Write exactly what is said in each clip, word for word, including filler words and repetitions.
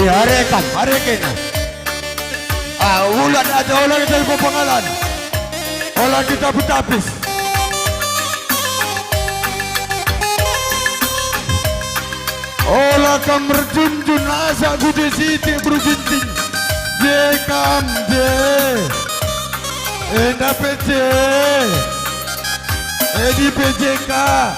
Arekan, arekena. Ah, ulat aja, ola kita pepengalan. Ola kita petapis. Ola kam merjunjun asa gude sitik beru ginting. Je kam, je. Enda pe je. Edi pe je ka.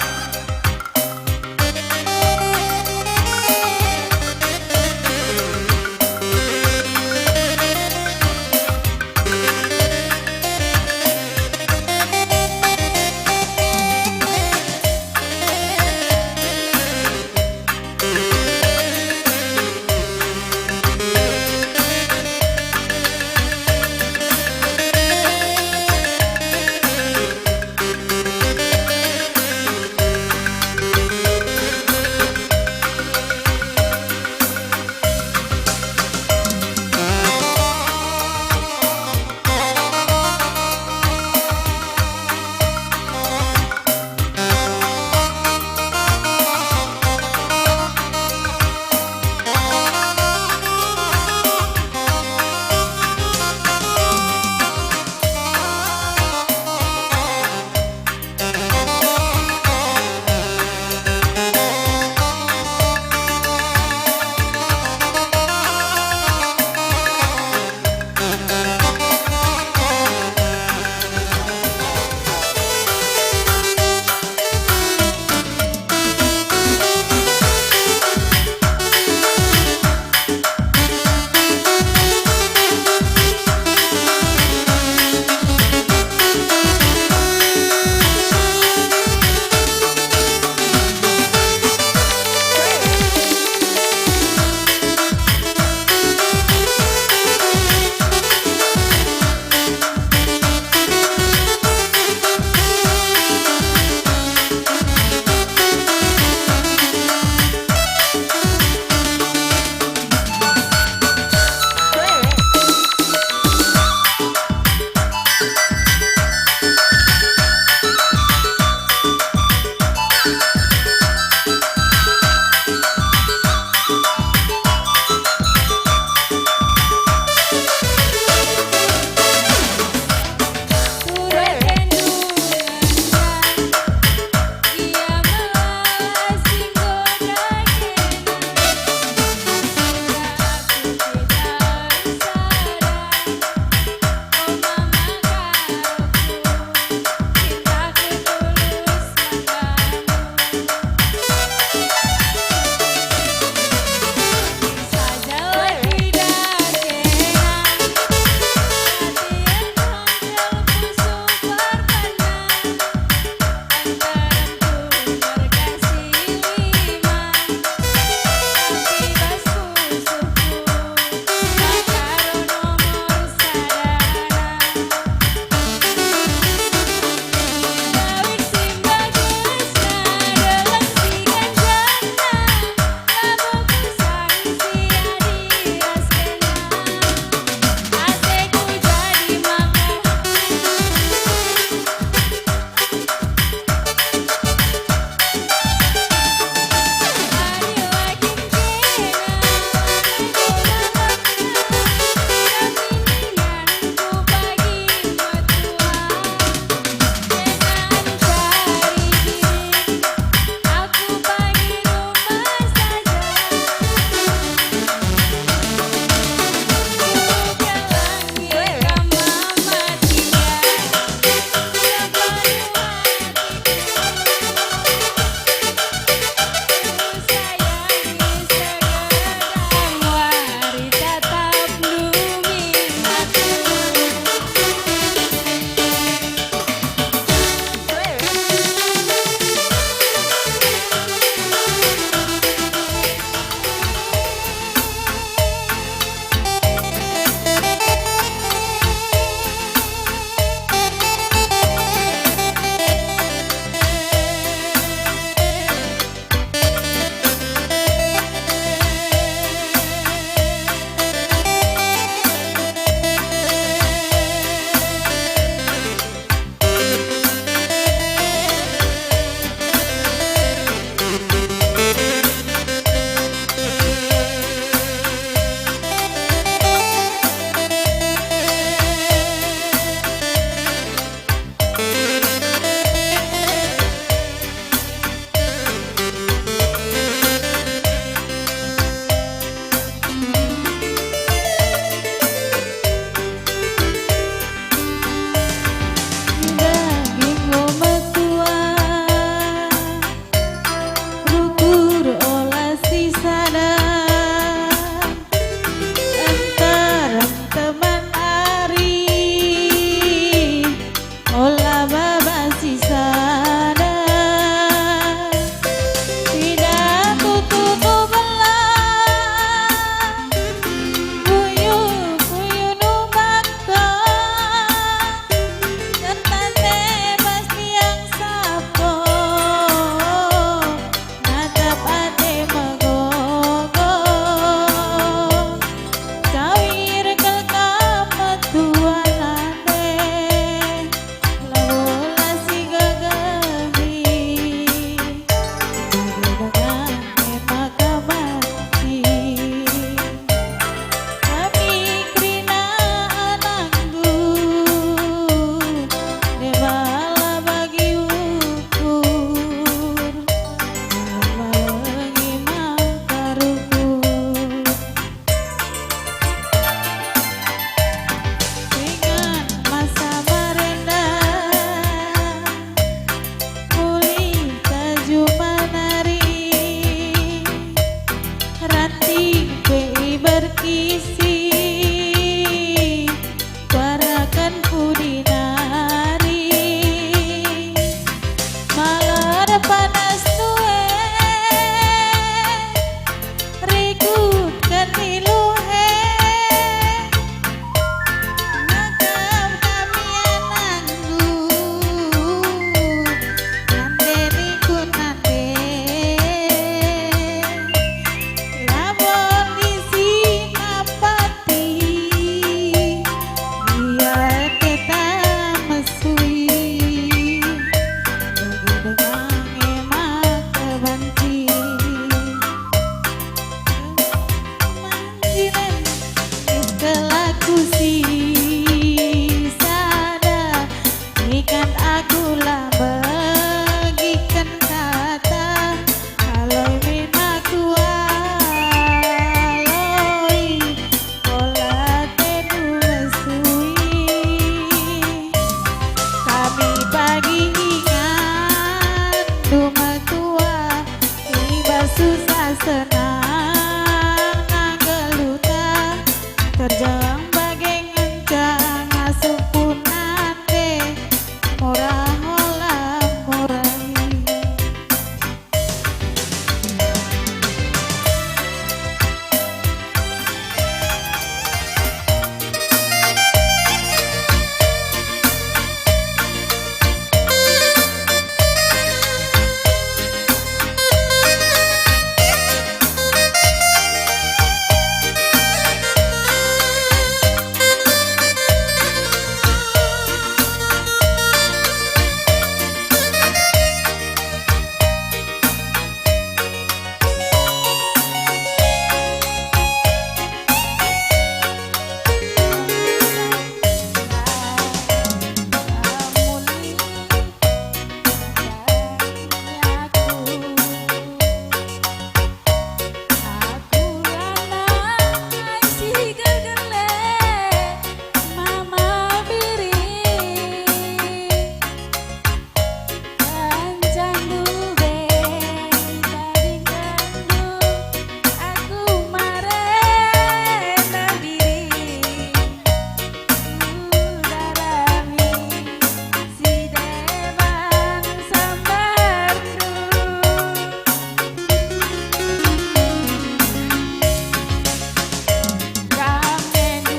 Senang nggeluhta, terjang bage ngenca ngasup ku nande, murah ola murai. Kanjang ndube, tadingkenndu, aku mare ndabiri, kudarami si deban samberndu. Kam ngendu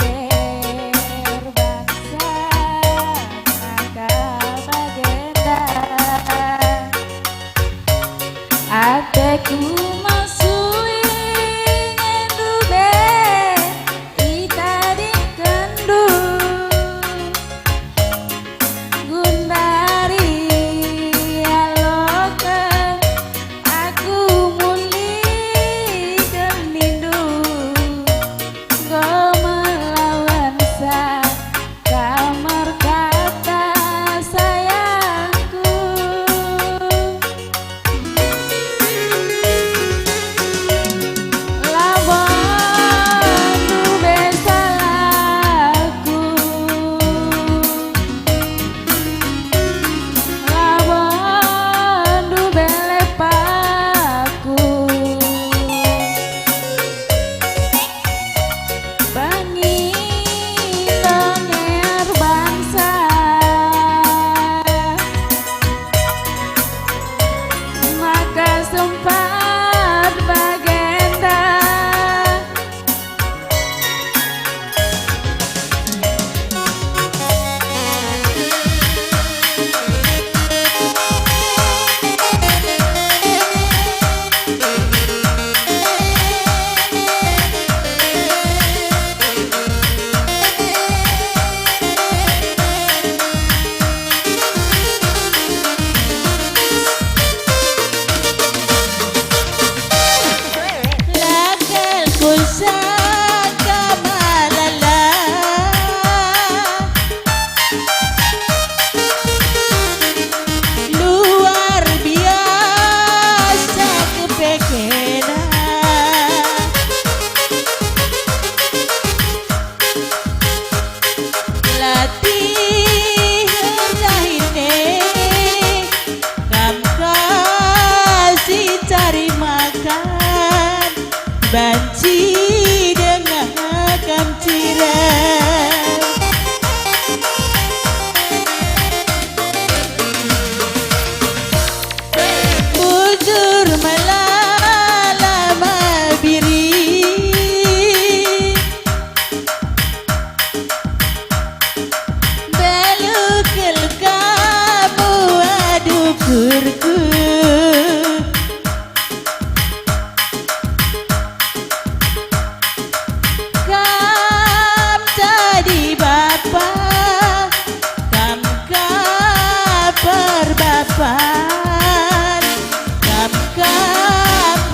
berbangsa maka bagenda. Ateku mesui ngendu be itadingkenndu. Gundari aloken aku muliken nindu, enggo melawensa kam erkata sayangku. Labo ndube salahku, labo ndube lepahku. Bangi ndenger bangsa, maka sempat bagenda. La kal kusangka malala, luar biasa kepekena. Latih erdahinna, kam ka si cari makan, banci denga kam cirai. Bujur melala mabiri, belukel kamu aduh kurku. Kam jadi bapa, kam ka perbapan, kam ka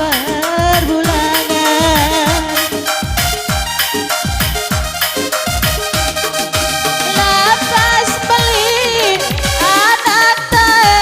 perbulangan. La pas beli anakta e,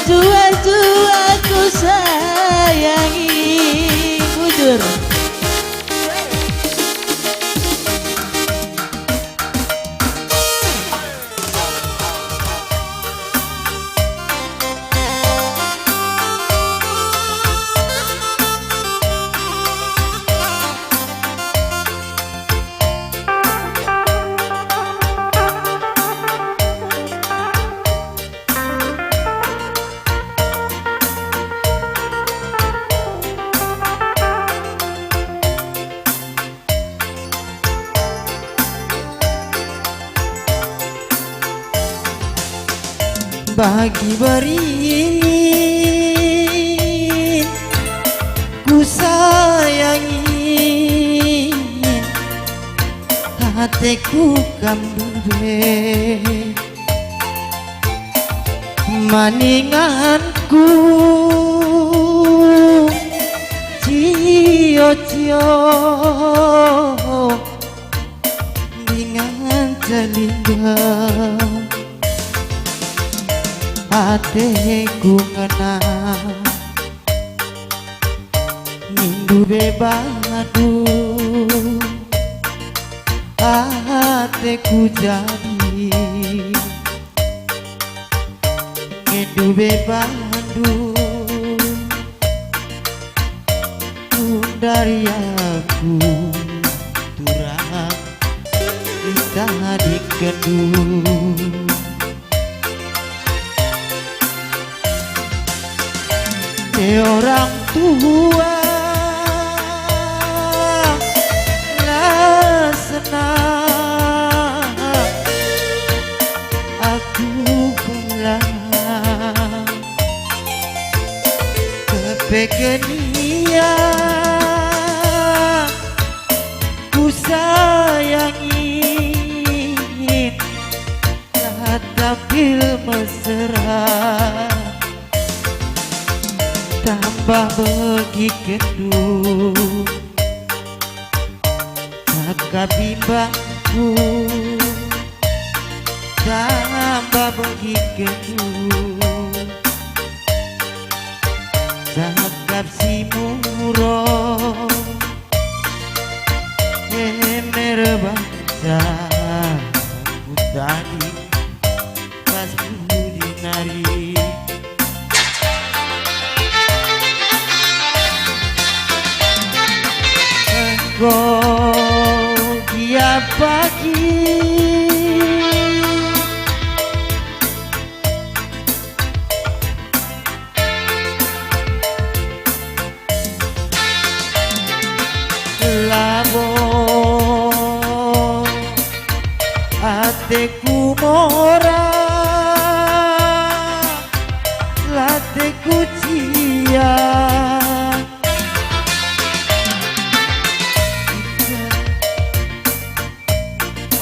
Jua-jua ku sayangi. Bujur. Bagi berin ku sayangi, ateku kam ndube. Maninganku cio-cio dingen calinga, ateku ngena. Nindu bebandu, ateku jadi. Nindu bebandu, gundari aku turang, itadikenndu. Eh, orang tua, la senang aku pulang. Kepeken ia ku sayangi, tampil mesera, tambah begikenndu. Cakap bimbangku, tambah begikenndu. Cakap si murung, emer bangsa ku tadi pas ku dinari. Enggo gia pagi. Labo ateku mora, la ateku cia.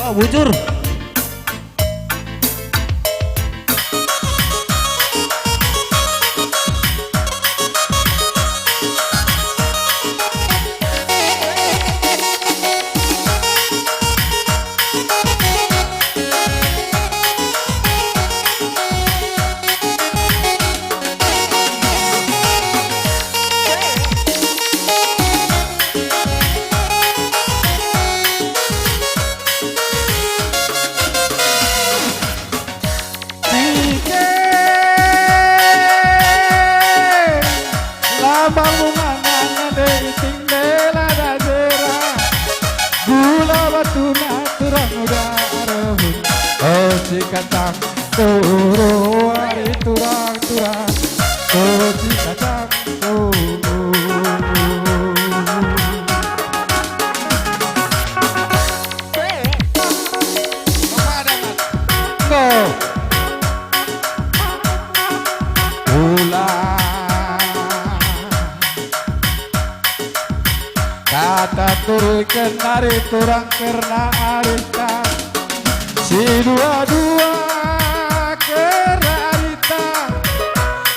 Oh, bujur. Nike, lambang bungana ngende iting lela dajera. Gula batuna turang uda arehun. Oh, si kacang turu ari turang-turang. Oh, si kacang turu. Go. Ulang. Kata turiken ari turang kerna arihta. Si dua-dua kerna arihta.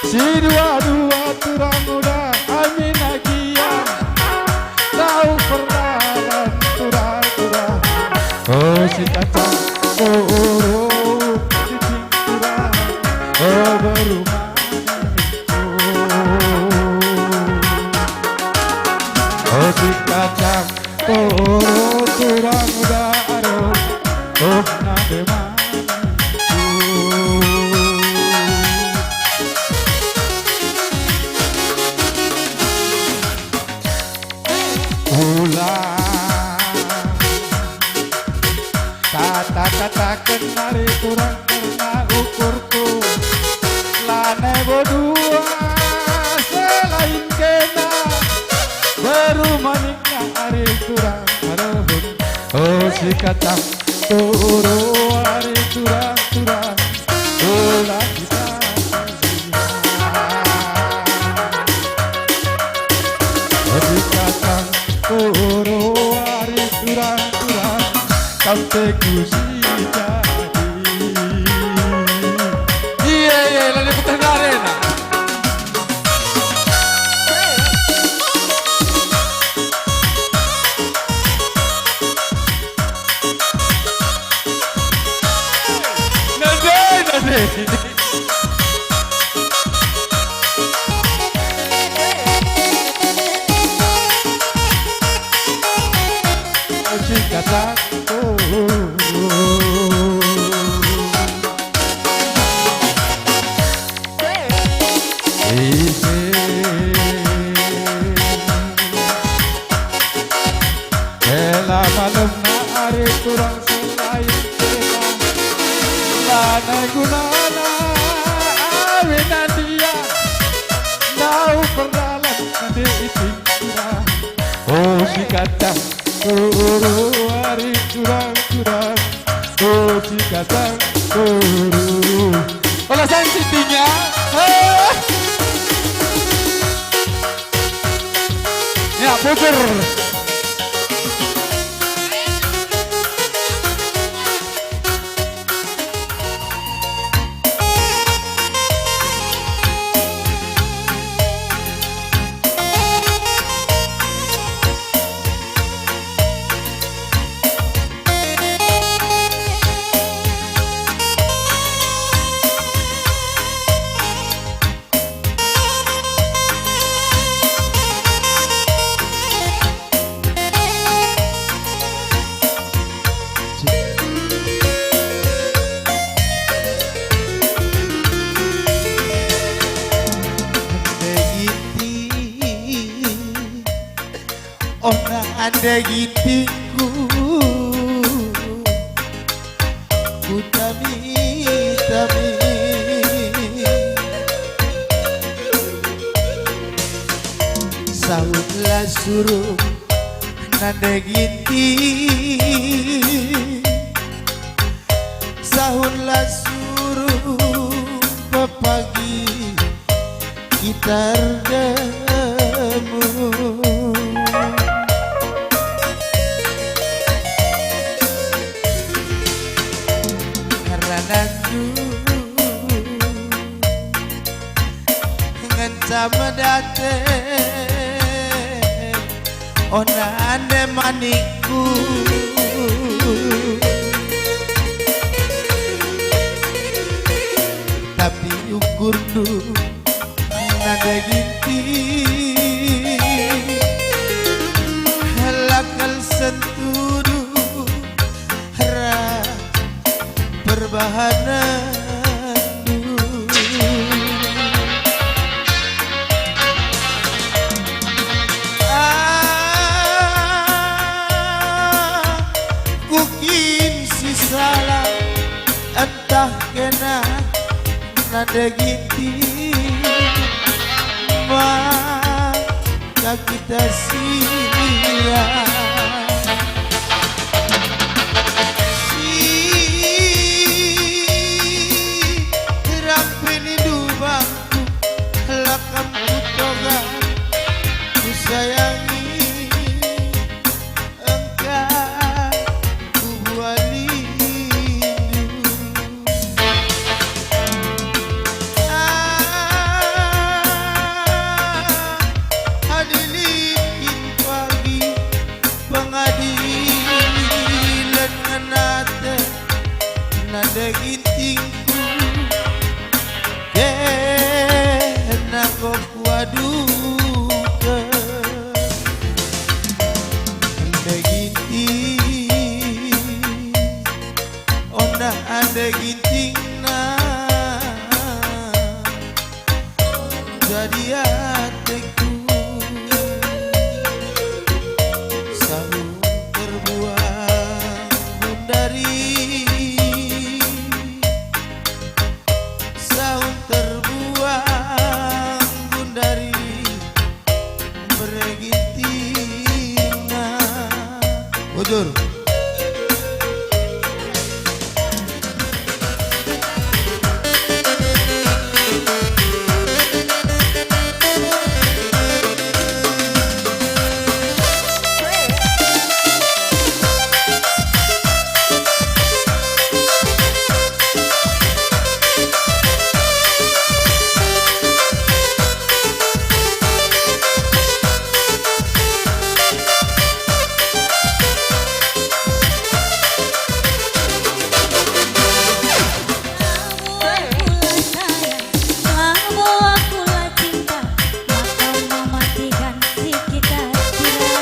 Si dua-dua turang uda amin agia. Tau perdalan tura-tura. Oh, si kacang, oh, oh, oh, si cingkura. Oh, berumah. turang kerna ukurku. Lanai bo dua selain kena, beru manikna ari turang arehun. O si kacang turu ari turang-turang, ulah kita O si kacang turu ari turang-turang, kam teku si jadi. Iya, iya, lalu putar garen. Nande, nande. Musik kacang, oh. Ise. Ela malemna ari turang selain ela. Lanai gunana awi nandia. Ndau perdalan nande itik sira. Oh, si kacang, oh, oh, oh, ari turang-turang. Oh, si kacang, oh, oh, oh. Olah sang sitinya. Eh. Ya, puter. Ona ande gintingku, kutami-tami. Sahutlah suruh nande ginting, sahutlah suruh pepagi. Kita erdemu. Ranandu ngenca medate. Ona ande manikku, tapi ukurndu nande ginting, lakal sentudu ras perbahanenndu. Ah, kukin si salah, ntah kena nande ginting, maka kita silang. Si rampin dubangku, lakam kutoga, kusayangi, engka kubualindu. Ah, adi lit kin pagi pengadilen ngenate nande gintingku, kena enggo kuaduken nande ginting. Ona ande gintingna, jadi ateku sahung terbuang gundari. Jujur. Labo aku la sayang, labo aku la cinta, maka mamatikan si kita sira.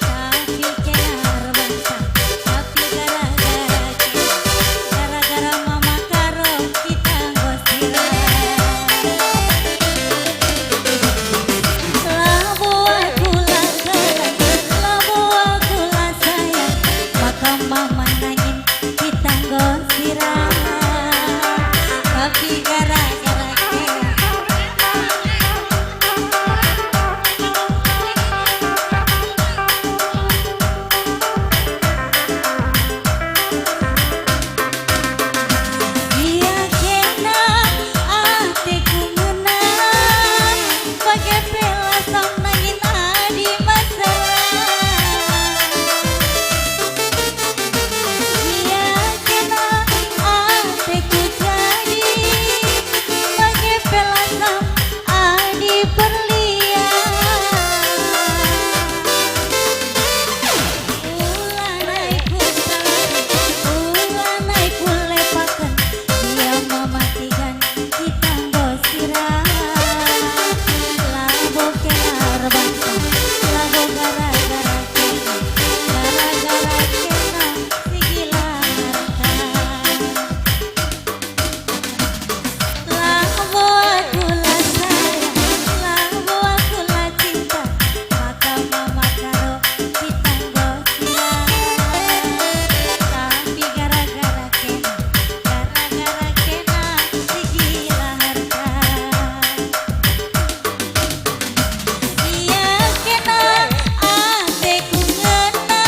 Tapi kena erbangsa, tapi gara-gara kena, gara-gara mama karo kita enggo sira. Labo aku la sayang, labo aku la sayang, maka mama nangin kita enggo sira. Tapi gara-gara kena. Ia kena ateku ngena, bage pe lasam nangin adi mesra. Ia kena ateku jadi, bage pe lasam adi perlian. Ulanai kusalari, ulanai kulepaken, ia mamatikan kita enggo sira. Labo kena erbangsa, labo gara-gara kena, gara-gara kena si gila harta. Labo aku la sayang, labo aku la cinta, maka mama karo kita enggo sira. Tapi gara-gara kena, gara-gara kena si gila harta. Ia kena ateku ngena,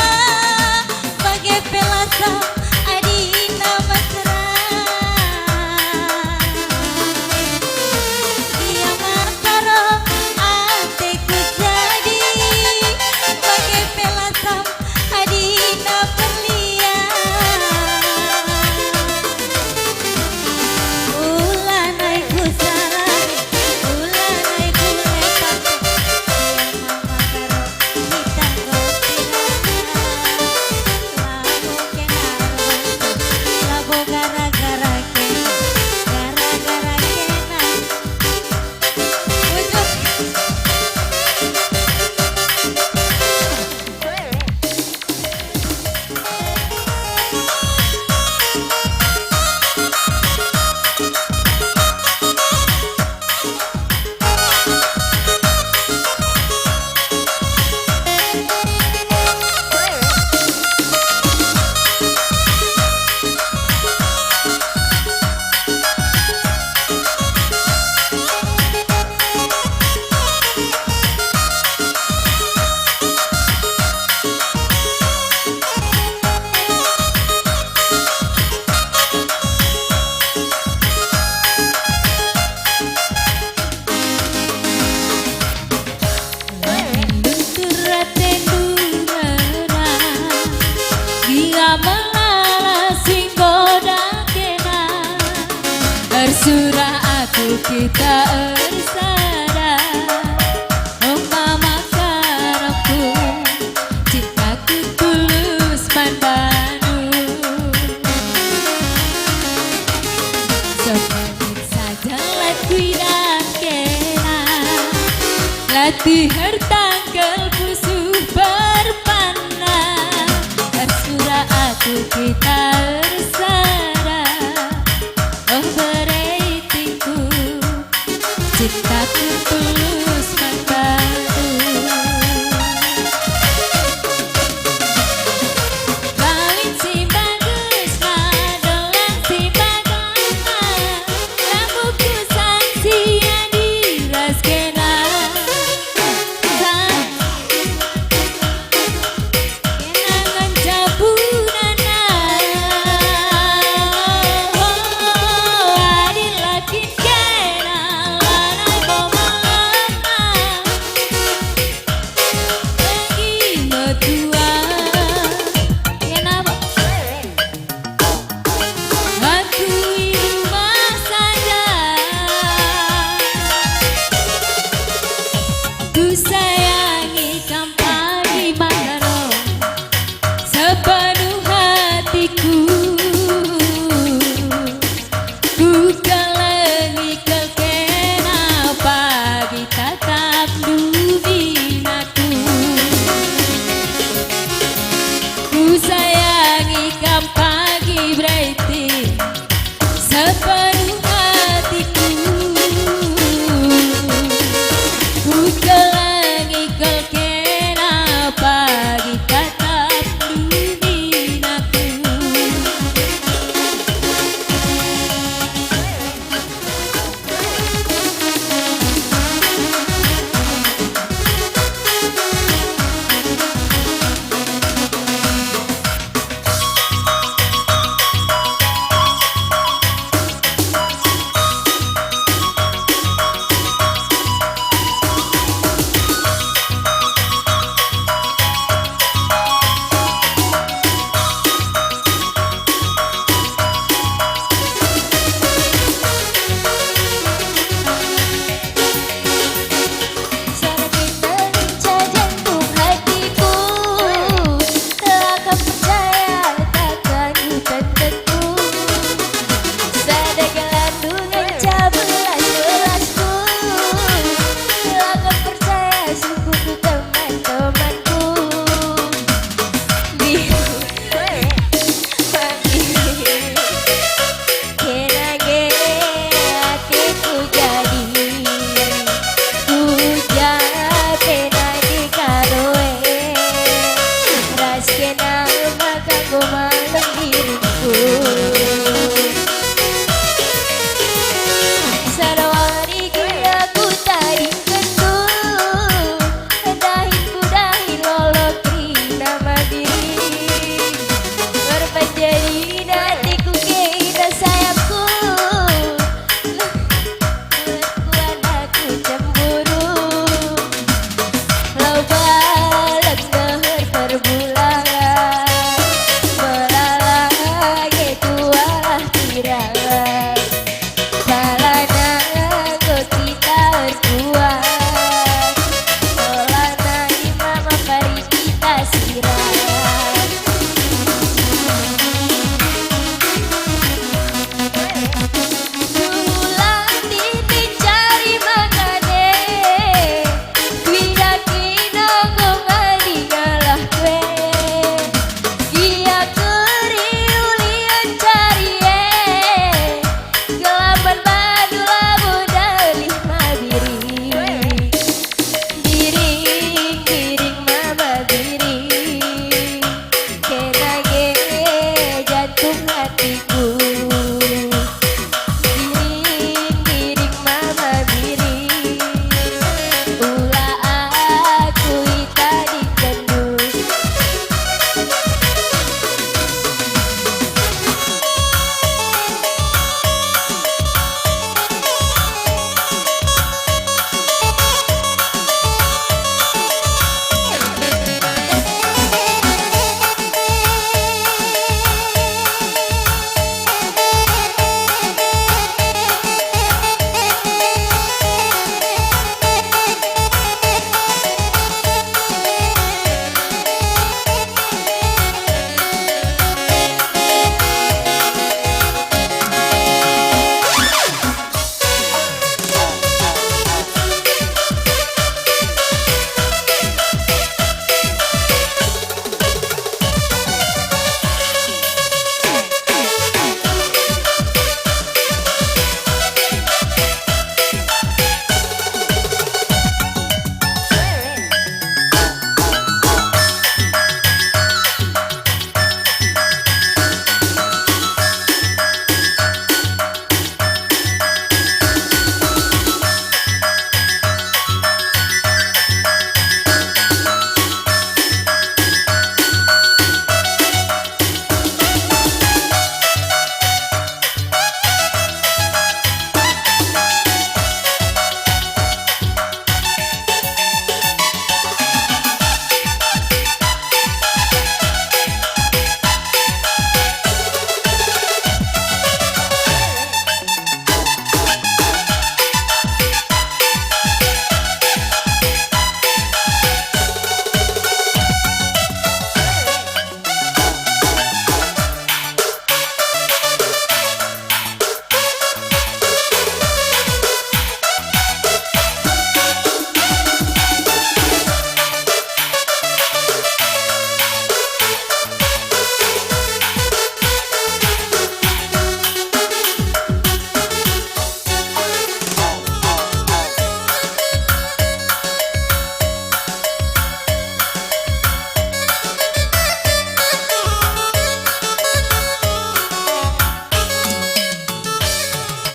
bage pe lasam adina mesra. Ia maka ro ateku jadi, bage pe lasam adina perlian. Ulanai kusalari, ulanai kulepaken, ia mama karo kita enggo sira. Labo kena erbangsa, labo gara-gara kena, gara-gara kena. Ujuk. Luntur atendu ngena, gia melala si nggoda kena. Ersurak aku kita ersada, oh mama karepku, cintaku tulus man bandu. Semenit saja la kuidah kena, latih ertangkel pusuh perpanah. Ersurak aku kita ersada, oh bere itingku, cintaku tulus